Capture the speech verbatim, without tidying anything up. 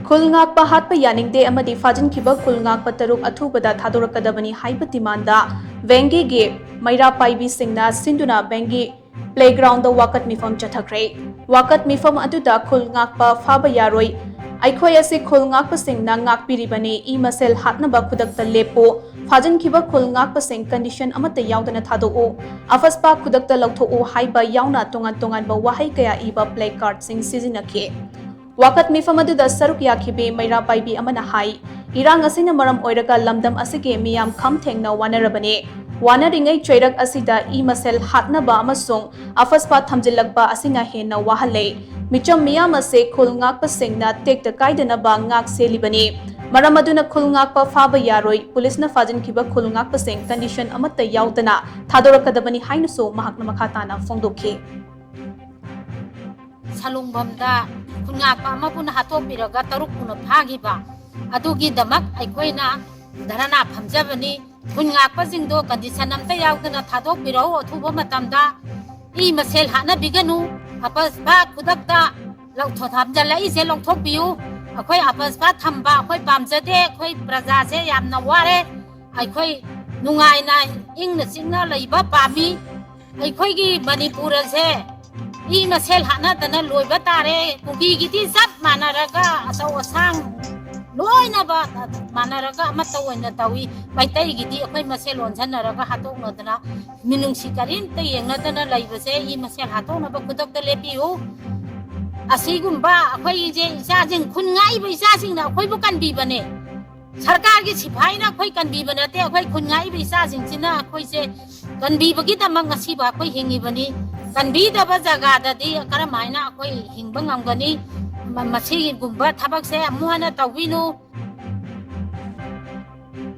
ꯈꯨꯜ ꯉꯥꯛꯄ ꯍꯥꯠꯄ ꯌꯥꯅꯤꯡꯗꯦ ꯑꯃꯗꯤ ꯐꯥꯖꯤꯟꯈꯤꯕ ꯈꯨꯜ ꯉꯥꯛꯄ ꯇꯔꯨꯛ ꯑꯊꯨꯕꯗ ꯊꯥꯗꯣꯔꯛꯀꯗꯕꯅꯤ ꯍꯥꯏꯕ ꯗꯤꯃꯥꯟꯗ ꯕꯦꯡꯒꯤꯒꯤ ꯃꯩꯔꯥ ꯄꯥꯏꯕꯤꯁꯤꯡꯅ ꯁꯤꯟꯗꯨꯅ ꯕꯦꯡꯒꯤ playground ꯗ ꯋꯥꯀꯠ ꯃꯤꯐꯝ ꯆꯠꯊꯈ꯭ꯔꯦ꯫ ꯋꯥꯀꯠ ꯃꯤꯐꯝ ꯑꯗꯨꯗ ꯈꯨꯜ ꯉꯥꯛꯄ ꯐꯥꯕ ꯌꯥꯔꯣꯏ, ꯑꯩꯈꯣꯏ ꯑꯁꯤ ꯈꯨꯜ ꯉꯥꯛꯄꯁꯤꯡꯅ ꯉꯥꯛꯄꯤꯔꯤꯕꯅꯤ, ꯏ ꯃꯁꯦꯜ ꯍꯥꯠꯅꯕ ꯈꯨꯗꯛꯇ ꯂꯦꯞꯄꯨ, ꯐꯥꯖꯤꯟꯈꯤꯕ ꯈꯨꯜ ꯉꯥꯛꯄꯁꯤꯡ condition ꯑꯃꯠꯇ ꯌꯥꯎꯗꯅ ꯊꯥꯗꯣꯛꯎ, ꯑꯐꯁꯄꯥ ꯈꯨꯗꯛꯇ ꯂꯧꯊꯣꯛꯎ ꯍꯥꯏꯕ ꯌꯥꯎꯅ ꯇꯣꯉꯥꯟ ꯇꯣꯉꯥꯟꯕ ꯋꯥꯍꯩ ꯀꯌꯥ ꯏꯕ placard ꯁꯤꯡ ꯁꯤꯖꯤꯟꯅꯈꯤ꯫ ꯋꯥꯀꯠ ꯃꯤꯐꯝ ꯑꯗꯨꯗ ꯁꯔꯨꯛ ꯌꯥꯈꯤꯕꯤ ꯃꯩꯔꯥ ꯄꯥꯏꯕꯤ ꯑꯃꯅ ꯍꯥꯏ, ꯏꯔꯥꯡ ꯑꯁꯤꯅ ꯃꯔꯝ ꯑꯣꯏꯔꯒ ꯂꯝꯗꯝ ꯑꯁꯤꯒꯤ ꯃꯤꯌꯥꯝ ꯈꯝ ꯊꯦꯡꯅ ꯋꯥꯅꯔꯕꯅꯤ꯫ ꯋꯥꯅꯔꯤꯉꯩ ꯆꯩꯔꯛ ꯑꯁꯤꯗ ꯏ ꯃꯁꯦꯜ ꯍꯥꯠꯅꯕ ꯑꯃꯁꯨꯡ ꯑꯐꯁꯄꯥ ꯊꯝꯖꯤꯜꯂꯛꯄ ꯑꯁꯤꯅ ꯍꯦꯟꯅ ꯋꯥꯍꯜꯂꯦ꯫ ꯃꯤꯆꯝ ꯃꯤꯌꯥꯝ ꯑꯁꯦ ꯈꯨꯜ ꯉꯥꯛꯄꯁꯤꯡꯅ ꯇꯦꯛꯇ ꯀꯥꯏꯗꯅꯕ ꯉꯥꯛ ꯁꯦꯜꯂꯤꯕꯅꯤ꯫ ꯃꯔꯝ ꯑꯗꯨꯅ ꯈꯨꯜ ꯉꯥꯛꯄ ꯐꯥꯕ ꯌꯥꯔꯣꯏ꯫ ꯄꯨꯂꯤꯁꯅ ꯐꯥꯖꯤꯟꯈꯤꯕ ꯈꯨꯜ ꯉꯥꯛꯄꯁꯤꯡ condition ꯑꯃꯠꯇ ꯌꯥꯎꯗꯅ ꯊꯥꯗꯣꯔꯛꯀꯗꯕꯅꯤ ꯍꯥꯏꯅꯁꯨ ꯃꯍꯥꯛꯅ ꯃꯈꯥ ꯇꯥꯅ ꯐꯣꯡꯗꯣꯛꯈꯤ꯫ ꯁꯂꯨꯡꯐꯝꯗ ꯈꯨꯟꯉꯥꯛꯄ ꯑꯃꯕꯨꯅ ꯍꯥꯠꯇꯣꯛꯄꯤꯔꯒ ꯇꯔꯨꯛꯄꯨꯅ ꯐꯥꯈꯤꯕ ꯑꯗꯨꯒꯤꯗꯃꯛ ꯑꯩꯈꯣꯏꯅ ꯙꯔꯅꯥ ꯐꯝꯖꯕꯅꯤ꯫ ꯈꯨꯟꯉꯥꯛꯄꯁꯤꯡꯗꯣ condition ꯑꯝꯇ ꯌꯥꯎꯗꯅ ꯊꯥꯗꯣꯛꯄꯤꯔꯛꯎ꯫ ꯑꯊꯨꯕ ꯃꯇꯝꯗ ꯏ ꯃꯁꯦꯜ ꯍꯥꯠꯅꯕꯤꯒꯅꯨ꯫ ꯑꯄꯁꯄꯥ ꯈꯨꯗꯛꯇ ꯂꯧꯊꯣꯛ-, ꯊꯝꯖꯤꯜꯂꯛꯏꯁꯦ ꯂꯧꯊꯣꯛꯄꯤꯌꯨ꯫ ꯑꯩꯈꯣꯏ ꯑꯄꯁꯄꯥ ꯊꯝꯕ ꯑꯩꯈꯣꯏ ꯄꯥꯝꯖꯗꯦ꯫ ꯑꯩꯈꯣꯏ ꯄ꯭ꯔꯖꯥꯁꯦ ꯌꯥꯝꯅ ꯋꯥꯔꯦ꯫ ꯑꯩꯈꯣꯏ ꯅꯨꯡꯉꯥꯏꯅ ꯏꯪꯅ ꯆꯤꯛꯅ ꯂꯩꯕ ꯄꯥꯝꯃꯤ꯫ ꯑꯩꯈꯣꯏꯒꯤ ꯃꯅꯤꯄꯨꯔ ꯑꯁꯦ ꯏ ꯃꯁꯦꯜ ꯍꯥꯠꯅꯗꯅ ꯂꯣꯏꯕ ꯇꯥꯔꯦ꯫ ꯀꯨꯀꯤꯒꯤꯗꯤ ꯆꯞ ꯃꯥꯟꯅꯔꯒ ꯑꯆꯧ ꯑꯁꯥꯡ ꯂꯣꯏꯅꯕ ꯃꯥꯟꯅꯔꯒ ꯑꯃꯠꯇ ꯑꯣꯏꯅ ꯇꯧꯏ꯫ ꯃꯩꯇꯩꯒꯤꯗꯤ ꯑꯩꯈꯣꯏ ꯃꯁꯦꯜ ꯑꯣꯟꯁꯟꯅꯔꯒ ꯍꯥꯠꯇꯣꯛꯅꯗꯅ ꯃꯤꯅꯨꯡꯁꯤ ꯀꯔꯤꯝꯇ ꯌꯦꯡꯅꯗꯅ ꯂꯩꯕꯁꯦ ꯏ ꯃꯁꯦꯜ ꯍꯥꯠꯇꯣꯛꯅꯕ ꯈꯨꯗꯛꯇ ꯂꯦꯞꯄꯤꯌꯨ꯫ ꯑꯁꯤꯒꯨꯝꯕ ꯑꯩꯈꯣꯏꯁꯦ ꯏꯆꯥꯁꯤꯡ, ꯈꯨꯟ ꯉꯥꯛꯏꯕ ꯏꯆꯥꯁꯤꯡꯅ ꯑꯩꯈꯣꯏꯕꯨ ꯀꯟꯕꯤꯕꯅꯦ꯫ ꯁꯔꯀꯥꯔꯒꯤ ꯁꯤꯐꯥꯏꯅ ꯑꯩꯈꯣꯏ ꯀꯟꯕꯤꯕ ꯅꯠꯇꯦ, ꯑꯩꯈꯣꯏ ꯈꯨꯟ ꯉꯥꯛꯏꯕ ꯏꯆꯥꯁꯤꯡꯁꯤꯅ ꯑꯩꯈꯣꯏꯁꯦ ꯀꯟꯕꯤꯕꯒꯤꯗꯃꯛ ꯉꯁꯤꯕꯨ ꯑꯩꯈꯣꯏ ꯍꯤꯡꯉꯤꯕꯅꯤ꯫ ꯀꯟꯕꯤꯗꯕ ꯖꯒꯥꯗꯗꯤ ꯀꯔꯝ ꯍꯥꯏꯅ ꯑꯩꯈꯣꯏ ꯍꯤꯡꯕ ꯉꯝꯒꯅꯤ? ꯃ-, ꯃꯁꯤꯒꯨꯝꯕ ꯊꯕꯛꯁꯦ ꯑꯃꯨꯛ ꯍꯟꯅ ꯇꯧꯕꯤꯅꯨ꯫